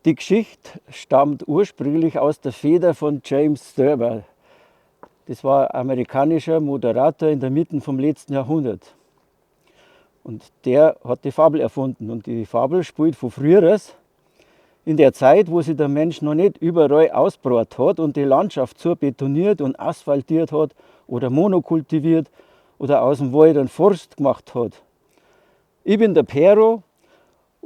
Die Geschichte stammt ursprünglich aus der Feder von James Thurber. Das war ein amerikanischer Moderator in der Mitte vom letzten Jahrhundert. Und der hat die Fabel erfunden. Und die Fabel spielt von früheres, in der Zeit, wo sich der Mensch noch nicht überall ausbroat hat und die Landschaft zu betoniert und asphaltiert hat oder monokultiviert oder aus dem Wald einen Forst gemacht hat. Ich bin der Pero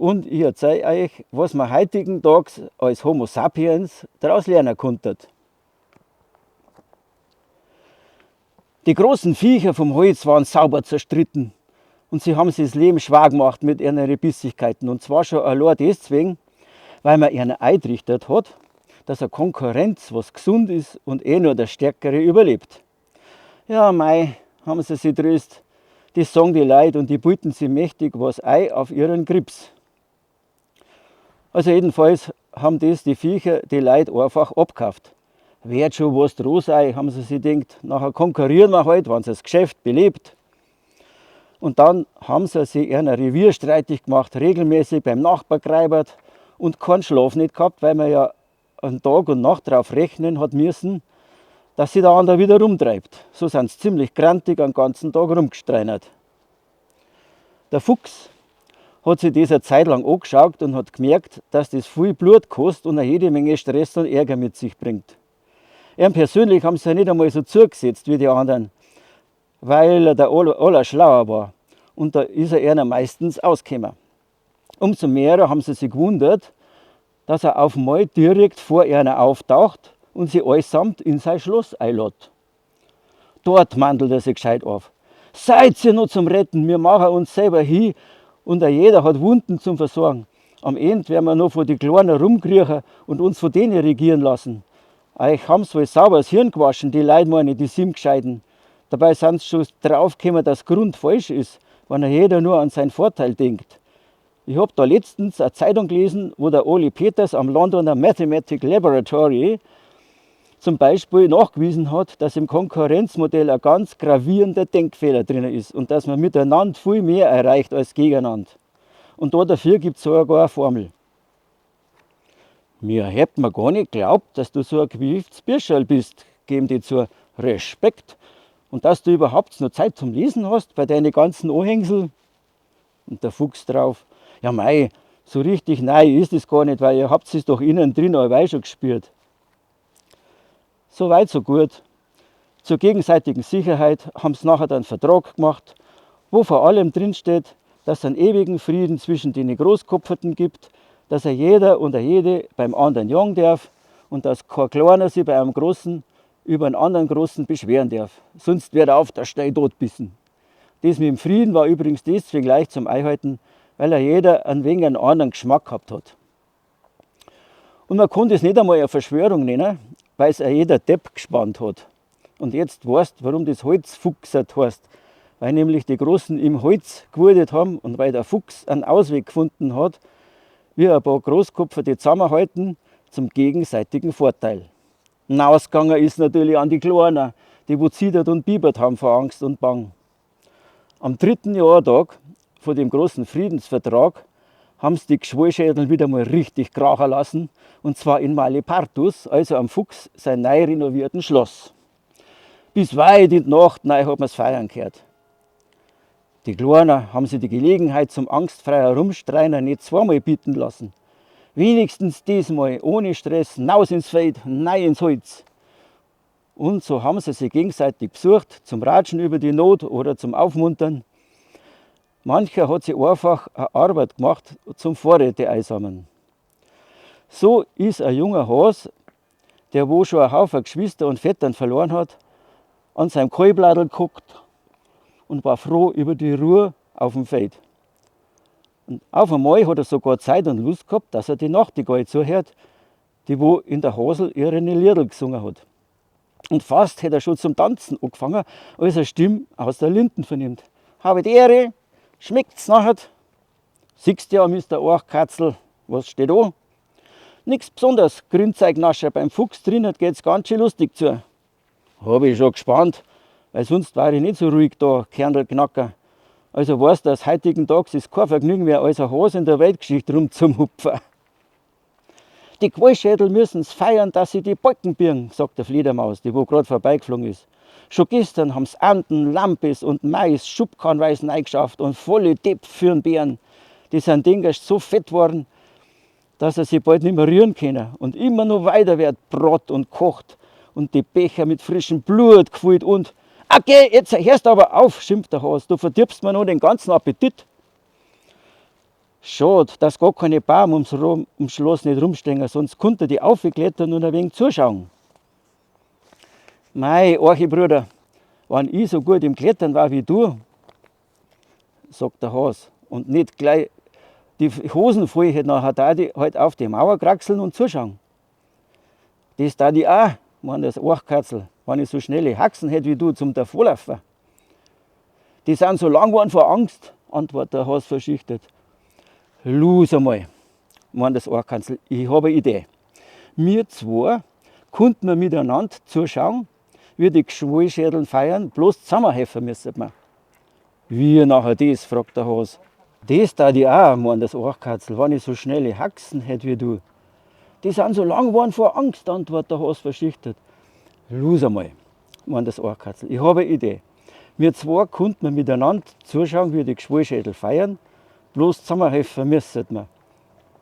und ich erzähle euch, was man heutigen Tags als Homo sapiens daraus lernen konnte. Die großen Viecher vom Holz waren sauber zerstritten und sie haben sich das Leben schwer gemacht mit ihren Bissigkeiten. Und zwar schon allein deswegen, weil man ihnen eintrichtert hat, dass eine Konkurrenz was gesund ist und eh nur der Stärkere überlebt. Ja, mei, haben sie sich tröst, das sagen die Leute und die bieten sie mächtig was ein auf ihren Grips. Also jedenfalls haben das die Viecher die Leute einfach abgekauft. Wird schon was dran sein, haben sie sich gedacht. Nachher konkurrieren wir halt, wenn sie das Geschäft belebt. Und dann haben sie sich einer Revier streitig gemacht, regelmäßig beim Nachbar gereibert und keinen Schlaf nicht gehabt, weil man ja einen Tag und Nacht darauf rechnen hat müssen, dass sich der andere wieder rumtreibt. So sind sie ziemlich grantig den ganzen Tag rumgestreinert. Der Fuchs hat sich das eine Zeit lang angeschaut und hat gemerkt, dass das viel Blut kostet und eine jede Menge Stress und Ärger mit sich bringt. Ihm persönlich haben sie ja nicht einmal so zugesetzt wie die anderen, weil er der Allerschlauer war. Und da ist er ihnen meistens ausgekommen. Umso mehr haben sie sich gewundert, dass er auf einmal direkt vor ihnen auftaucht und sie allesamt in sein Schloss einlädt. Dort mandelt er sich gescheit auf. Seid ihr nur zum Retten, wir machen uns selber hin und jeder hat Wunden zum Versorgen. Am Ende werden wir noch vor die Kleinen rumkriechen und uns von denen regieren lassen. Euch haben's wohl sauber das Hirn gewaschen, die Leute meine, die sind gescheiten. Dabei sind sie schon draufgekommen, dass Grund falsch ist, wenn jeder nur an seinen Vorteil denkt. Ich hab da letztens eine Zeitung gelesen, wo der Oli Peters am Londoner Mathematical Laboratory zum Beispiel nachgewiesen hat, dass im Konkurrenzmodell ein ganz gravierender Denkfehler drin ist und dass man miteinander viel mehr erreicht als gegeneinander. Und da dafür gibt es sogar eine Formel. Mir hätt man gar nicht geglaubt, dass du so ein gewieftes Birscherl bist, geben die zu. Respekt. Und dass du überhaupt noch Zeit zum Lesen hast bei deinen ganzen Anhängsel. Und der Fuchs drauf, ja mei, so richtig neu ist es gar nicht, weil ihr habt es doch innen drin allweil schon gespürt. So weit, so gut. Zur gegenseitigen Sicherheit haben sie nachher dann einen Vertrag gemacht, wo vor allem drinsteht, dass es einen ewigen Frieden zwischen den Großkopferten gibt, dass er jeder und jede beim anderen jagen darf und dass kein Kleiner sich bei einem Großen über einen anderen Großen beschweren darf. Sonst wird er auf der Stelle totbissen. Das mit dem Frieden war übrigens deswegen leicht zum Einhalten, weil er jeder ein wenig einen anderen Geschmack gehabt hat. Und man konnte es nicht einmal eine Verschwörung nennen, weil es jeder Depp gespannt hat. Und jetzt weißt, warum das Holz Fuchsert heißt. Weil nämlich die Großen im Holz gewutet haben und weil der Fuchs einen Ausweg gefunden hat, wie ein paar Großkopfer die zusammenhalten zum gegenseitigen Vorteil. Ausgegangen ist natürlich an die Kleinen, die wo zittert und biebert haben vor Angst und Bang. Am dritten Jahrtag von dem großen Friedensvertrag haben sie die Geschwollschädel wieder mal richtig krachen lassen, und zwar in Malepartus, also am Fuchs, sein neu renovierten Schloss. Bis weit in die Nacht neu hat man's feiern gehört. Die Kleinen haben sich die Gelegenheit zum angstfrei Herumstreinen nicht zweimal bieten lassen. Wenigstens diesmal ohne Stress, naus ins Feld, nei ins Holz. Und so haben sie sich gegenseitig besucht, zum Ratschen über die Not oder zum Aufmuntern. Mancher hat sich einfach eine Arbeit gemacht zum Vorräte einsammeln. So ist ein junger Has, der wo schon einen Haufen Geschwister und Vettern verloren hat, an seinem Kalbladel geguckt und war froh über die Ruhe auf dem Feld. Und auf einmal hat er sogar Zeit und Lust gehabt, dass er die Nachtigall zuhört, die wo in der Hasel ihre Liedl gesungen hat. Und fast hätte er schon zum Tanzen angefangen, als er Stimme aus der Linden vernimmt. Habe die Ehre, schmeckt's nachher? Siehst ja, Mister Orchkatzel, was steht da? Nix besonders, Grünzeugnascher beim Fuchs drinnen geht's ganz schön lustig zu. Hab ich schon gespannt, weil sonst war ich nicht so ruhig da, Kerndlknacker. Also weißt du, dass heutigen Tags ist kein Vergnügen mehr, als ein Hase in der Weltgeschichte rumzuhupfen. Die Gwollschädel müssen's feiern, dass sie die Balken birgen, sagt der Fledermaus, die wo grad vorbeigeflogen ist. Schon gestern haben's Enten, Lampes und Mais schubkarrenweise eingeschafft und volle Töpf für'n Bären. Die sind dingerst so fett worden, dass sie sich bald nicht mehr rühren können. Und immer noch weiter wird brat und kocht und die Becher mit frischem Blut gefüllt und Okay, jetzt hörst du aber auf, schimpft der Has, du verdirbst mir noch den ganzen Appetit. Schad, dass gar keine Baum ums Schloss nicht rumstehen, sonst konnte die aufklettern und ein wenig zuschauen. Mei, Archi Bruder, wenn ich so gut im Klettern war wie du, sagt der Has, und nicht gleich die Hosen voll hätte, nachher da die halt auf die Mauer kraxeln und zuschauen. Das da die auch, meint das Archkatzel, wenn ich so schnelle Haxen hätte wie du zum Davonlaufen. Die sind so lang geworden vor Angst, antwortet der Has verschüchtert. Los einmal, meint das Archkanzel, ich habe eine Idee. Wir zwei konnten wir miteinander zuschauen, wie die Gschwollschädeln feiern, bloß zusammenhelfen müssen wir. Wie nachher das, fragt der Has. Das da die auch, meint das Archkatzel, wenn ich so schnelle Haxen hätte wie du. Die sind so lang geworden vor Angst, antwortet der Has verschüchtert. Los einmal, meint das Archkatzel, ich habe eine Idee. Wir zwei konnten wir miteinander zuschauen, wie die Gschwollschädel feiern, bloß zusammenhelfen müssen wir.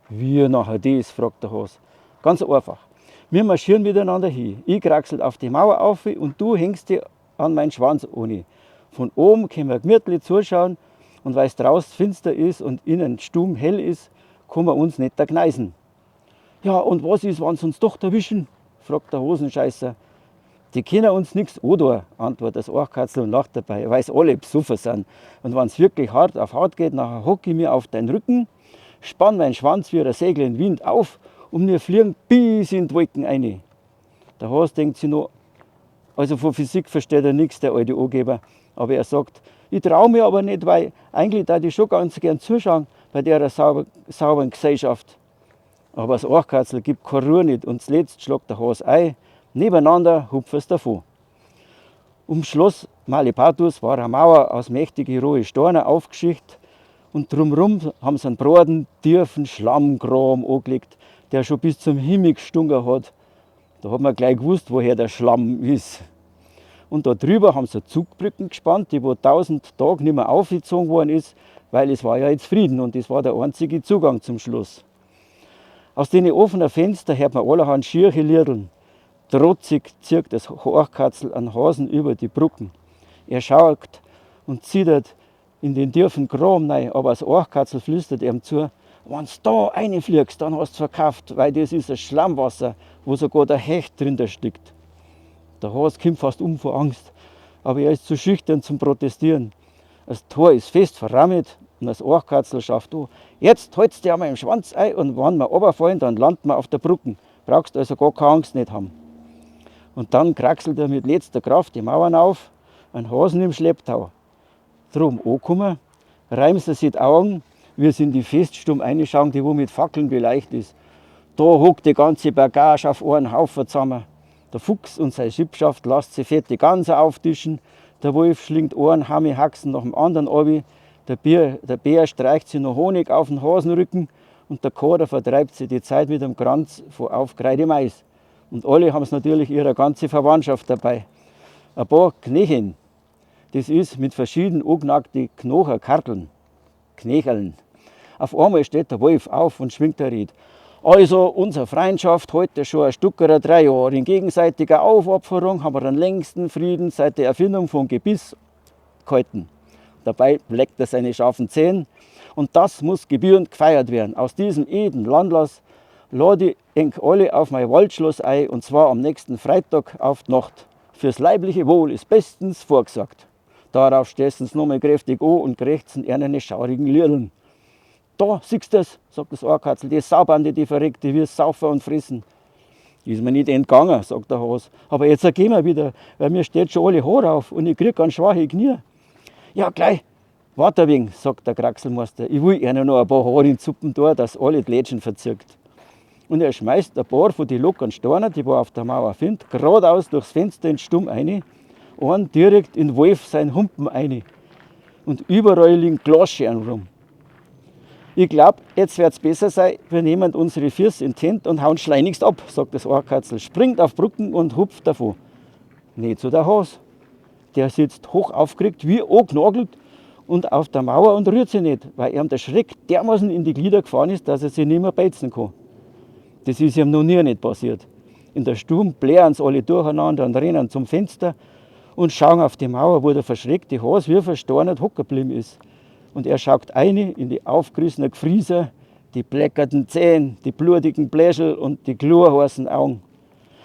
Wie nachher das, fragt der Has. Ganz einfach. Wir marschieren miteinander hin. Ich kraxel auf die Mauer auf und du hängst dich an meinen Schwanz ohne. Von oben können wir gemütlich zuschauen und weil's draußen finster ist und innen stumm hell ist, kann man uns nicht ergneisen. Ja, und was ist, wenn sie uns doch erwischen? Fragt der Hosenscheißer. Die können uns nix antun, antwortet das Archkatzel und lacht dabei, weil's alle besoffen sind. Und wenn's wirklich hart auf hart geht, nachher hock ich mir auf deinen Rücken, spann meinen Schwanz wie ein Segel im Wind auf und wir fliegen bis in die Wolken rein. Der Has denkt sich noch, also von Physik versteht er nix, der alte Angeber. Aber er sagt, ich trau mir aber nicht, weil eigentlich da ich schon ganz gern zuschauen bei der sauberen Gesellschaft. Aber das Archkatzel gibt keine Ruhe nicht und zuletzt schlagt der Has ein, nebeneinander hupfen sie davon. Um Schloss Malepatus war eine Mauer aus mächtigen rohen Steinen aufgeschichtet und drumherum haben sie einen breiten, tiefen Schlammgraben angelegt, der schon bis zum Himmel gestunken hat. Da hat man gleich gewusst, woher der Schlamm ist. Und da drüber haben sie Zugbrücken gespannt, die wo 1000 Tage nicht mehr aufgezogen worden ist, weil es war ja jetzt Frieden und das war der einzige Zugang zum Schloss. Aus den offenen Fenstern hört man allerhand schiere Liederln. Trotzig zieht das Archkatzel einen Hasen über die Brücken. Er schaut und zittert in den tiefen Graben rein, aber das Archkatzel flüstert ihm zu, wenn's da reinfliegst, dann hast du verkauft, weil das ist ein Schlammwasser, wo sogar der Hecht drin erstickt. Der Has kommt fast um vor Angst, aber er ist zu schüchtern zum Protestieren. Das Tor ist fest verrammt und das Archkatzel schafft an. Jetzt haltst du einmal im Schwanz ein und wenn wir runterfallen, dann landen wir auf der Brücke. Brauchst also gar keine Angst nicht haben. Und dann kraxelt er mit letzter Kraft die Mauern auf, einen Hasen im Schlepptau. Drum angekommen, reiben sie sich die Augen, wie sie in die Feststumm reinschauen, die wo mit Fackeln beleuchtet ist. Da hockt die ganze Bagage auf einen Haufen zusammen. Der Fuchs und seine Sippschaft lasst sie fette Ganse auftischen, der Wolf schlingt einen Hammihaxen nach dem anderen ab, der Bär streicht sich noch Honig auf den Hasenrücken und der Kater vertreibt sich die Zeit mit einem Kranz von aufgereihte Mais. Und alle haben's natürlich ihre ganze Verwandtschaft dabei. Ein paar Knächen, das ist mit verschieden angenackten Knocherkarteln, Knächeln. Auf einmal steht der Wolf auf und schwingt der Ried. Also, unsere Freundschaft heute schon ein Stück oder 3 Jahre. In gegenseitiger Aufopferung haben wir den längsten Frieden seit der Erfindung von Gebiss gehalten. Dabei leckt er seine scharfen Zähne. Und das muss gebührend gefeiert werden. Aus diesem edlen Anlass lade ich enk alle auf mein Waldschloss ein, und zwar am nächsten Freitag auf die Nacht. Fürs leibliche Wohl ist bestens vorgesorgt. Darauf stehst sie nochmal kräftig an und krächzen ihre schaurigen Liederln. Da siehst du's, sagt das Ohrkatzel, die Saubande, die Verreckte, wir saufen und fressen. Ist mir nicht entgangen, sagt der Has. Aber jetzt gehen wir wieder, weil mir steht schon alle Haare auf und ich krieg ganz schwache Knie. Ja, gleich. Warte ein wenig, sagt der Kraxelmeister. Ich will ihnen noch ein paar Haare in die Suppen tun, dass alle die Lätschen verzirkt. Und er schmeißt ein paar von den lockeren Steinen, die er auf der Mauer findet, geradeaus durchs Fenster in den Stumm rein, einen direkt in Wolf sein Humpen rein. Und überall liegen Glasscherben rum. Ich glaub, jetzt wird's besser sein, wir nehmen unsere Füße in die Hände und hauen schleunigst ab, sagt das Oachkatzl, springt auf Brücken und hupft davon. Nicht so der Has. Der sitzt hoch aufgeregt, wie angenagelt und auf der Mauer und rührt sich nicht, weil ihm der Schreck dermaßen in die Glieder gefahren ist, dass er sich nicht mehr beizen kann. Das ist ihm noch nie nicht passiert. In der Stube blären sie alle durcheinander und rennen zum Fenster und schauen auf die Mauer, wo der verschreckte Has wie versteinert hocken geblieben ist. Und er schaut eine in die aufgerissenen Gefrieser, die bleckerten Zähne, die blutigen Bläschel und die glorheißen Augen.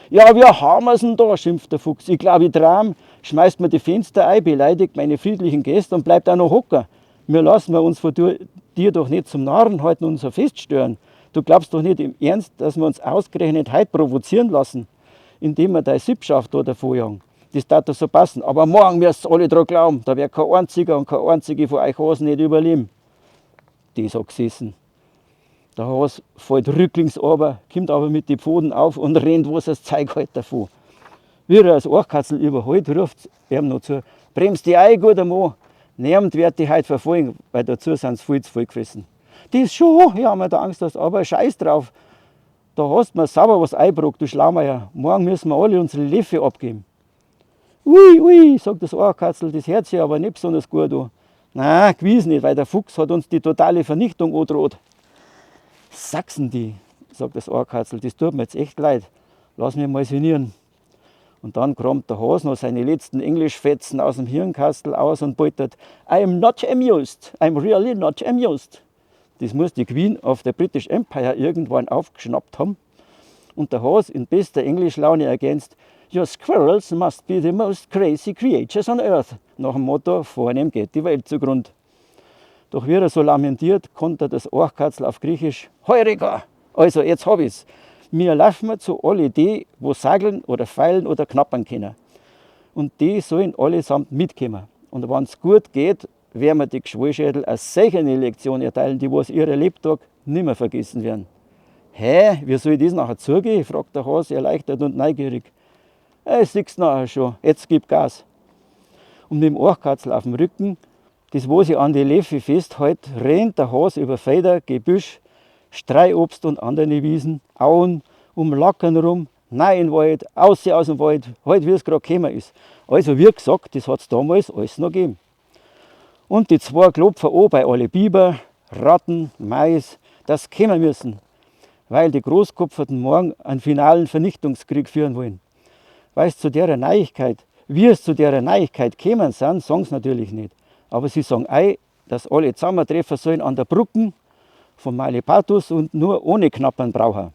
Ja, wie haben wir's denn da, schimpft der Fuchs. Ich glaub, ich traum, schmeißt mir die Fenster ein, beleidigt meine friedlichen Gäste und bleibt auch noch hocken. Wir lassen wir uns von dir doch nicht zum Narren halten und unser Fest stören. Du glaubst doch nicht im Ernst, dass wir uns ausgerechnet heute provozieren lassen, indem wir deine Sippschaft da davonjagen. Das darf doch so passen. Aber morgen müsst ihr alle dran glauben, da wird kein einziger und keine einzige von euch Hasen nicht überleben. Das hat gesessen. Der Has fällt rücklings runter, kommt aber mit den Pfoten auf und rennt, was das Zeug hält, davon. Wie er das Oachkatzl überholt, ruft er ihm noch zu: Bremst dich ein, guter Mann, niemand wird dich heute verfolgen, weil dazu sind sie viel zu voll gefressen. Das schon, ja, mir da Angst hast, aber scheiß drauf. Da hast du mir sauber was eingebrockt, du Schlaumeier. Morgen müssen wir alle unsere Leffe abgeben. Ui, ui, sagt das Oachkatzl, das hört sich aber nicht besonders gut an. Na, gewiss nicht, weil der Fuchs hat uns die totale Vernichtung angedroht. Sachsen die, sagt das Oachkatzl, das tut mir jetzt echt leid. Lass mich mal sinnieren. Und dann kramt der Has noch seine letzten Englischfetzen aus dem Hirnkastel aus und poltert: I am not amused, I'm really not amused. Das muss die Queen of the British Empire irgendwann aufgeschnappt haben. Und der Has in bester Englischlaune ergänzt: Your squirrels must be the most crazy creatures on earth. Nach dem Motto, vornehm geht die Welt zugrund. Doch wie er so lamentiert, kontert das Oachkatzl auf Griechisch: Heureka! Also, jetzt hab ich's. Mir laufen zu alle die, wo sageln oder feilen oder knappern können. Und die sollen allesamt mitkommen. Und wenn's gut geht, werden wir die Geschwollschädel eine solche Lektion erteilen, die was ihre Lebtag nimmer vergessen werden. Hä, wie soll das nachher zugehen? Fragt der Has erleichtert und neugierig. Ey, siehst nachher schon, jetzt gib Gas. Und mit dem Oachkatzl auf dem Rücken, das wo sich an die Leffe festhält, rennt der Has über Felder, Gebüsch, Streuobst und andere Wiesen, Auen, um Lackern rum, nein in den Wald, aus aus dem Wald, halt wie es grad gekommen ist. Also wie gesagt, das hat's damals alles noch gegeben. Und die zwei klopfen an bei alle Biber, Ratten, Mais, dass sie kommen müssen, weil die Großkopferten morgen einen finalen Vernichtungskrieg führen wollen. Weil es zu der Neuigkeit, wie es zu der Neuigkeit gekommen sind, sagen sie natürlich nicht. Aber sie sagen ei, dass alle zusammentreffen sollen an der Brücken von Malepatus und nur ohne Knappern brauchen.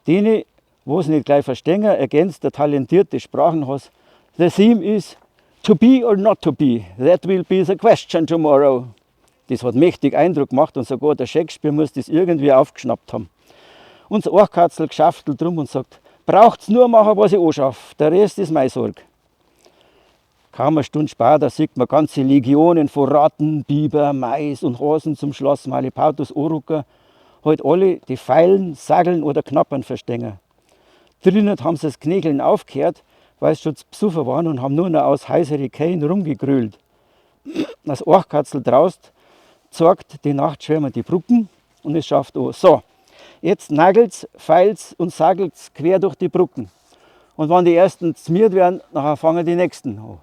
Denen, wo sie nicht gleich verstehen, ergänzt der talentierte Sprachenhas: The theme is to be or not to be, that will be the question tomorrow. Das hat mächtig Eindruck gemacht und sogar der Shakespeare muss das irgendwie aufgeschnappt haben. Und das Oachkatzl geschaftelt drum und sagt: Braucht's nur machen, was ich anschaff, der Rest ist meine Sorge. Kaum eine Stunde später sieht man ganze Legionen von Ratten, Biber, Mais und Hasen zum Schloss Malepatus anrücken, halt alle, die Feilen, Sageln oder Knappern verstehen. Drinnen haben sie das Knächeln aufgehört, weil sie schon zu besoffen waren und haben nur noch aus heisere Kehlen rumgegrölt. Das Oachkatzl draußt zeigt die Nachtschwärmer die Brücken und es schafft an. So, jetzt nagelt's, feilt's und sagelt's quer durch die Brücken. Und wenn die ersten zmiert werden, nachher fangen die nächsten an.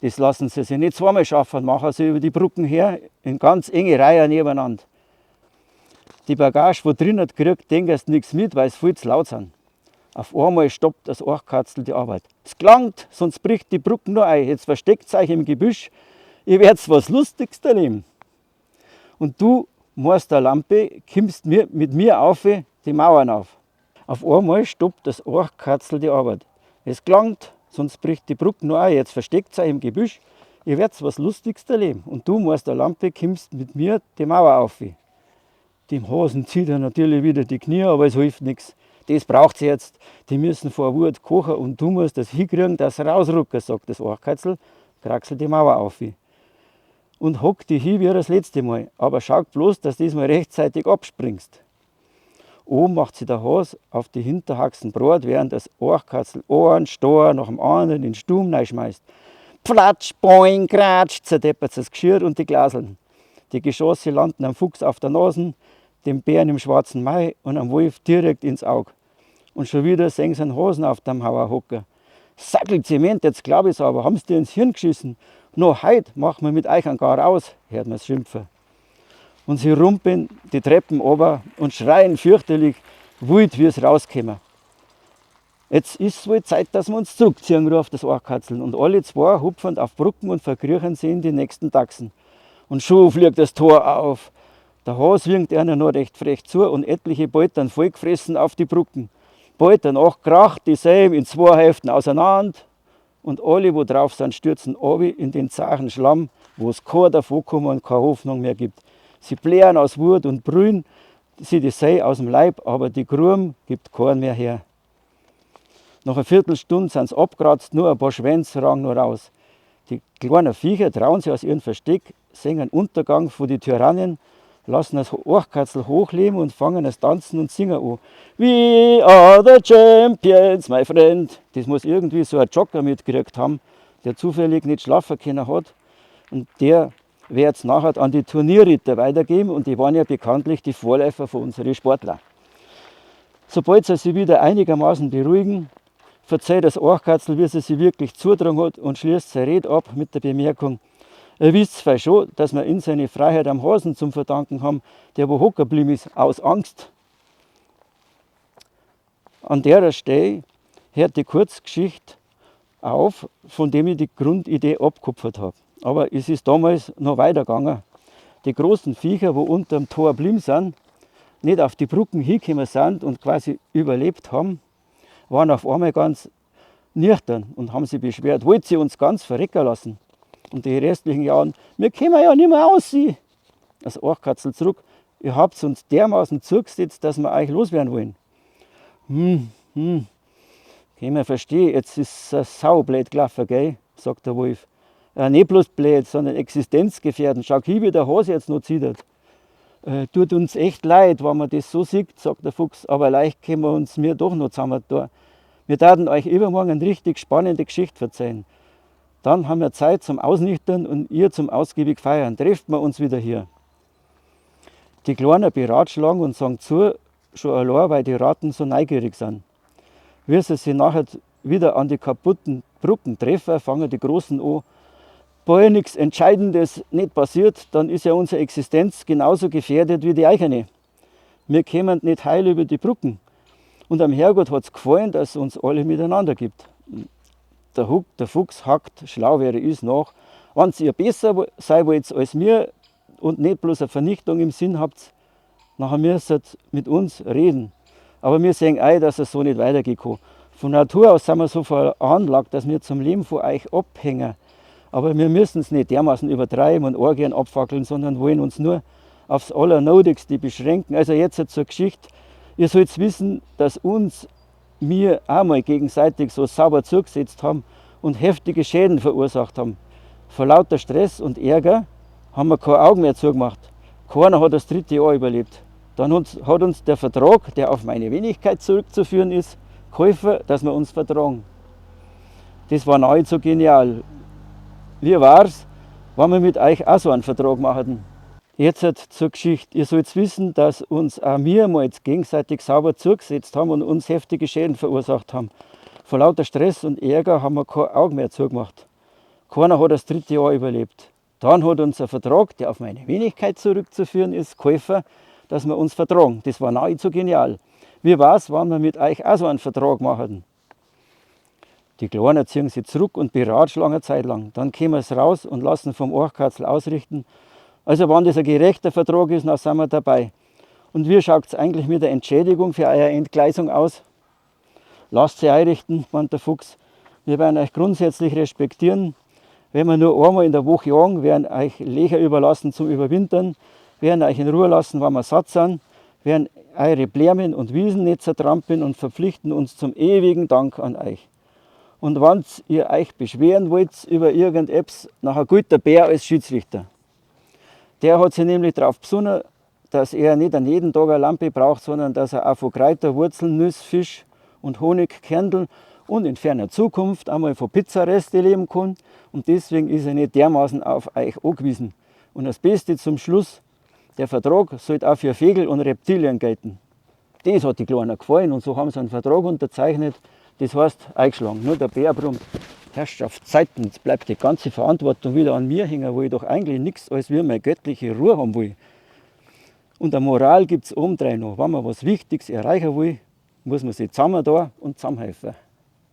Das lassen sie sich nicht zweimal schaffen, machen sie über die Brücken her in ganz enge Reihen nebeneinander. Die Bagage, wo drinnen kriegt, denkt erst nichts mit, weil es viel zu laut sind. Auf einmal stoppt das Oachkatzl die Arbeit. Es gelangt, sonst bricht die Brücke nur ein. Jetzt versteckt euch im Gebüsch, ihr werdet was Lustiges erleben. Und du, Meister Lampe, kommst mit mir auf die Mauern auf. Auf einmal stoppt das Oachkatzl die Arbeit. Es gelangt, sonst bricht die Brücke nur ein. Jetzt versteckt euch im Gebüsch, ihr werdet was Lustiges erleben. Und du, Meister Lampe, kommst mit mir die Mauer auf. Dem Hasen zieht er natürlich wieder die Knie, aber es hilft nichts. Das braucht's jetzt. Die müssen vor Wut kochen und du musst das hinkriegen, dass sie rausrücken, sagt das Oachkatzl, kraxelt die Mauer auf. Und hock dich hin wie das letzte Mal. Aber schau bloß, dass du diesmal rechtzeitig abspringst. Oben macht sich der Has auf die Hinterhaxen breit, während das Oachkatzl einen Stor nach dem anderen in den Sturm reinschmeißt. Pflatsch, boing, kratsch, zerdeppert das Geschirr und die Glaseln. Die Geschosse landen am Fuchs auf der Nase, dem Bären im schwarzen Mai und am Wolf direkt ins Auge. Und schon wieder sehen sie einen Hasen auf dem Hauer hocken. Sackel Zement, jetzt glaub ich's aber, haben's dir ins Hirn geschissen. No heut machen wir mit euch einen Gar aus, hört man's schimpfen. Und sie rumpeln die Treppen runter und schreien fürchterlich, wild, wie es rauskommen. Jetzt ist wohl Zeit, dass wir uns zurückziehen, ruft das Oachkatzl. Und alle zwei hupfen auf Brücken und verkriechen sie in die nächsten Taxen. Und schon fliegt das Tor auf. Der Has winkt einer noch recht frech zu und etliche Beutern vollgefressen auf die Brücken. Bald danach kracht die Seim in zwei Hälften auseinander und alle, wo drauf sind, stürzen runter in den zachen Schlamm, wo es kein Davonkommen und keine Hoffnung mehr gibt. Sie blären aus Wut und brüllen sie die Sei aus dem Leib, aber die Grum gibt keinen mehr her. Nach einer Viertelstunde sind sie abgeratzt, nur ein paar Schwänze ragen noch raus. Die kleinen Viecher trauen sich aus ihrem Versteck, sehen einen Untergang von die Tyrannen, lassen das Oachkatzl hochleben und fangen das Tanzen und Singen an. We are the champions, my friend. Das muss irgendwie so ein Jogger mitgekriegt haben, der zufällig nicht schlafen können hat. Und der wird es nachher an die Turnierritter weitergeben und die waren ja bekanntlich die Vorläufer von unseren Sportlern. Sobald sie sich wieder einigermaßen beruhigen, verzeiht das Oachkatzl, wie sie sich wirklich zutragen hat und schließt seine Rede ab mit der Bemerkung, ihr wisst zwar schon, dass wir in seine Freiheit am Hasen zum Verdanken haben, der wo hocken geblieben ist, aus Angst. An der Stelle hört die Kurzgeschichte auf, von dem ich die Grundidee abgekupfert habe. Aber es ist damals noch weitergegangen. Die großen Viecher, wo unterm Tor geblieben sind, nicht auf die Brücken hingekommen sind und quasi überlebt haben, waren auf einmal ganz nüchtern und haben sich beschwert, wollt ihr uns ganz verrecken lassen? Und die restlichen Jahren, wir können ja nicht mehr aussehen. Das Oachkatzl zurück, ihr habt uns dermaßen zugesetzt, dass wir euch loswerden wollen. Kann man verstehen, jetzt ist es saublöd gelaufen, gell? Sagt der Wolf. Ja, nicht bloß blöd, sondern existenzgefährdend. Schau hin, wie der Hase jetzt noch zittert. Tut uns echt leid, wenn man das so sieht, sagt der Fuchs, aber leicht können wir uns mir doch noch zusammen tun. Wir werden euch übermorgen eine richtig spannende Geschichte erzählen. Dann haben wir Zeit zum Ausnüchtern und ihr zum ausgiebig feiern. Trefft wir uns wieder hier. Die Kleinen beratschlagen und sagen zu, schon allein, weil die Ratten so neugierig sind. Wie sie sich nachher wieder an die kaputten Brücken treffen, fangen die Großen an. Bald nichts Entscheidendes nicht passiert, dann ist ja unsere Existenz genauso gefährdet wie die eigene. Wir kommen nicht heil über die Brücken. Und am Herrgott hat's gefallen, dass es uns alle miteinander gibt. Der, Huck, der Fuchs hackt, schlau wer er ist, nach. Wenn ihr besser sein wollt als wir und nicht bloß eine Vernichtung im Sinn habt, nachher müsst ihr mit uns reden. Aber wir sehen ein, dass es so nicht weitergehen kann. Von Natur aus sind wir so veranlagt, dass wir zum Leben von euch abhängen. Aber wir müssen es nicht dermaßen übertreiben und Orgien abfackeln, sondern wollen uns nur aufs Allernotigste beschränken. Also jetzt zur Geschichte. Ihr sollt wissen, dass uns wir einmal gegenseitig so sauber zugesetzt haben und heftige Schäden verursacht haben. Vor lauter Stress und Ärger haben wir kein Auge mehr zugemacht. Keiner hat das dritte Jahr überlebt. Dann hat uns der Vertrag, der auf meine Wenigkeit zurückzuführen ist, geholfen, dass wir uns vertragen. Das war nahezu genial. Wie war's, wenn wir mit euch auch so einen Vertrag machen? Jetzt zur Geschichte. Ihr sollt wissen, dass uns auch wir mal gegenseitig sauber zugesetzt haben und uns heftige Schäden verursacht haben. Vor lauter Stress und Ärger haben wir kein Auge mehr zugemacht. Keiner hat das dritte Jahr überlebt. Dann hat uns ein Vertrag, der auf meine Wenigkeit zurückzuführen ist, geholfen, dass wir uns vertragen. Das war nahezu genial. Wie war's, wenn wir mit euch auch so einen Vertrag machen? Die Kleinen ziehen sich zurück und beratschlagen eine Zeit lang. Dann kommen sie raus und lassen vom Oachkatzl ausrichten. Also wenn das ein gerechter Vertrag ist, dann sind wir dabei. Und wie schaut's eigentlich mit der Entschädigung für eure Entgleisung aus? Lasst sie einrichten, meint der Fuchs. Wir werden euch grundsätzlich respektieren. Wenn wir nur einmal in der Woche jagen, werden euch Löcher überlassen zum Überwintern, werden euch in Ruhe lassen, wenn wir satt sind, werden eure Blärmen und Wiesen nicht zertrampeln und verpflichten uns zum ewigen Dank an euch. Und wenn ihr euch beschweren wollt über irgendetwas, nachher gilt der Bär als Schiedsrichter. Der hat sich nämlich darauf besonnen, dass er nicht an jedem Tag eine Lampe braucht, sondern dass er auch von Kräuter, Wurzeln, Nüsse, Fisch und Honig, Kernel und in ferner Zukunft einmal von Pizzareste leben kann. Und deswegen ist er nicht dermaßen auf euch angewiesen. Und das Beste zum Schluss, der Vertrag sollte auch für Vögel und Reptilien gelten. Das hat die Kleinen gefallen und so haben sie einen Vertrag unterzeichnet. Das heißt, eingeschlagen. Nur der Bär brummt: Herrschaftszeiten, jetzt bleibt die ganze Verantwortung wieder an mir hängen, wo ich doch eigentlich nichts als wie meine göttliche Ruhe haben will. Und eine Moral gibt's obendrein noch. Wenn man was Wichtiges erreichen will, muss man sich zusammen da und zusammenhelfen.